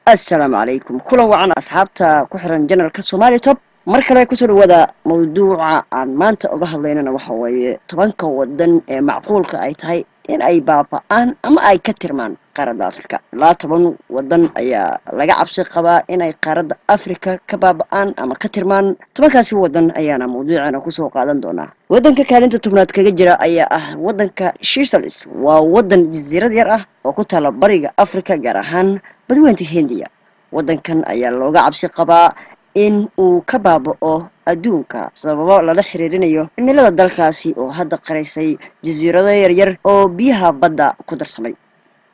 Assalaamu calaykum, kulan wacan asxaabta ku xiran channelka Somalia Top. Mar kale kusoo dhawaada. Mawduuca aan maanta uga hadlaynana waxa weeye 10-ka wadan ee macquulka ay tahay in ay baaba-aan ama ay ka tirmaan qaaradda Africa. Ilaa 10 wadan ayaa laga cabsi qabaa inay qaaradda Africa ka baaba-aan ama ka tirmaan. 10-kaasi wadan ayaana mawduucana kusoo qaadan doonaa. Wadanka kaalinta 10aad kaga jira ayaa ah wadanka Seychelles. Waa wadan jasiirad yar ah oo ku taala bariga Africa, gaar ahaan badweynta Hindiya. Wadankan ayaa looga cabsi qabaa in uu ka baaba'o adduunka, sababo lala xiriirinayo cimilada dalkaasi oo hadda qaraysay jasiirado yaryar oo biyaha badda ku darsamay.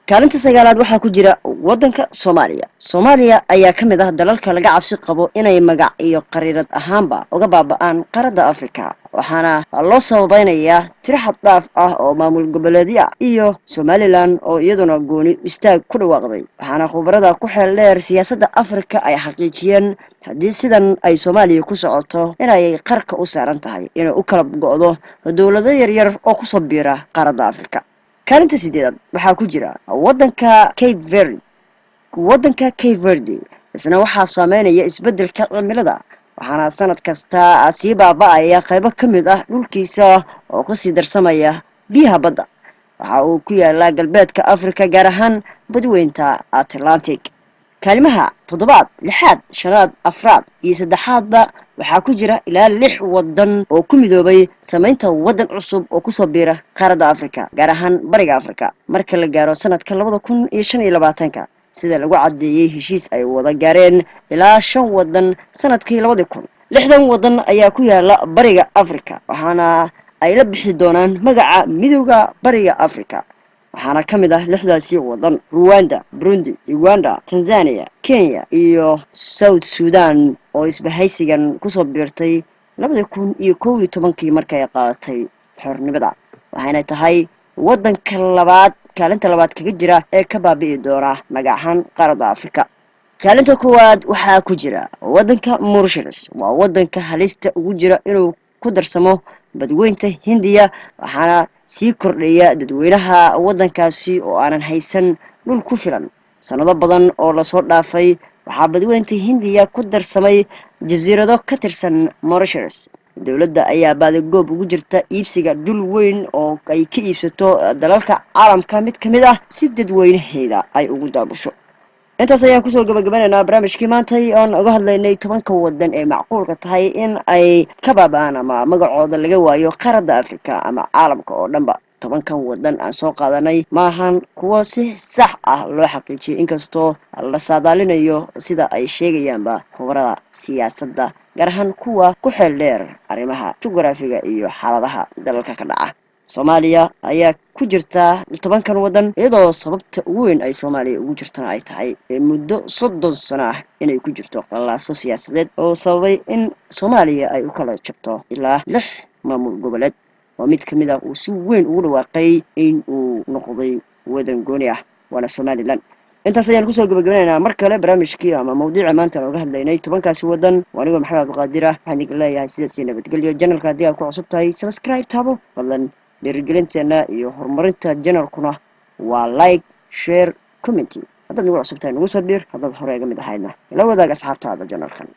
Kaalinta sagaalaad waxaa ku jira wadanka Soomaaliya. Soomaaliya ayaa ka mid ah dalalka laga cabsi qabo inay magac iyo qariirad ahaanba uga baaba'aan qaaradda Africa, waxaana loo sababeynayaa tiro xad dhaaf ah oo maamul goboleedyo ah iyo Somaliland oo iyaduna gooni istaag ku dhawaaqday. Waxaana khubarada ku xeel dheer siyaasadda Africa ay xaqiijiyeen haddii sidan ay Soomaaliya ku socoto inay qarka u saaran tahay inay u kala go'do dowlado yaryar oo kusoo biira qaaradda Africa. Kaalinta sideedaad waxaa ku jira wadanka Cape Verde. Wadanka Cape Verde isna waxaa saameynaya isbeddelka cimilada, waxaana sanad kasta sii baaba-aya qaybo ka mid ah dhulkiisa oo kasii darsamaya biyaha badda. Waxa uu ku yaalaa galbeedka Africa, gaar ahaan badweynta Atlantic. Kaalimaha toddobaad, lixaad, shanaad, afraad iyo saddexaadba waxaa ku jira ilaa lix wadan oo ku midoobay samaynta waddan cusub oo kusoo biira qaaradda Africa, gaar ahaan bariga Africa, marka la gaaro sanadka 2025-ka, sida lagu caddeeyey heshiis ay wada gaareen ilaa shan wadan sanadkii 2000. 60 wadan ayaa ku yaala bariga Africa, waxaana ay la bixi doonaan magaca Midowda Bariga Africa. Waxaana ka mid ah lixdaasi waddan Ruwanda, Burundi, Uganda, Tanzania, Kenya iyo South Sudan, oo isbahaysigan kusoo biirtay 2011-kii markay qaadatay xornimada. Waxayna tahay waddanka labaad, kaalinta labaad kaga jira ee ka baabi'i doona magacahan qaaradda Afrika. Kaalinta koowaad waxaa ku jira waddanka Mauritius. Waa waddanka halista ugu jira inuu ku darsamo badweynta Hindiya, waxaana sii kordhaya dadweynaha waddankaasi oo aanan haysan dhul ku filan. Sannado badan oo lasoo dhaafay waxaa badweynta Hindiya ku darsamay jasiirado ka tirsan Mauritius. Dowladda ayaa baadigoob ugu jirta iibsiga dhul weyn oo ay ka iibsato dalalka caalamka mid ka mid ah, si dadweynaheeda ay ugu daabusho. Intaas ayaan kusoo gabagabanaynaa barnaamijkii maantay oon uga hadlaynay 10-ka wadan ee macquulka tahay in ay ka baaba'aan ama magacooda laga waayo qaaradda Africa ama caalamka oo dhanba. 10-kan wadan aan soo qaadanay maahan kuwo si sax ah loo xaqiijiyay, inkastoo la saadaalinayo, sida ay sheegayaanba khubarada siyaasadda, gaar ahaan kuwa ku xeel dheer arrimaha jugraafiga iyo xaaladaha dalalka ka dhaca. Soomaaliya ayaa ku jirta 10-kan waddan, iyadoo sababta ugu weyn ay Soomaaliya ugu jirtana ay tahay muddo 30 sano ah inay ku jirto qalaaso siyaasadeed oo sababay in Soomaaliya ay u kala jabto ilaa lix maamul goboleed, oo mid ka mid ah uu si weyn ugu dhawaaqay in uu noqday wadan gooni ah, waana Somaliland. Intaas ayaan kusoo gabagabanaynaa mar kale barnaamijkii ama mawduuca maanta aan oga hadlaynay 10-kaasi waddan. Waa anigoo Maxamed Cabdiqaadir ah. Waxaan idinka leeyahay sidaasii nabadgelyo. Channelka haddii aad ku cusub tahay, subscribe taabo fadlan. Dhiirigelinteena iyo horumarinta channelkuna waa like, share, comment. Haddaad nagu cusub tahay, nagu soo biir. Haddaad hore iga mid ahaydna, ila wadaag asxaabtaada channelkan.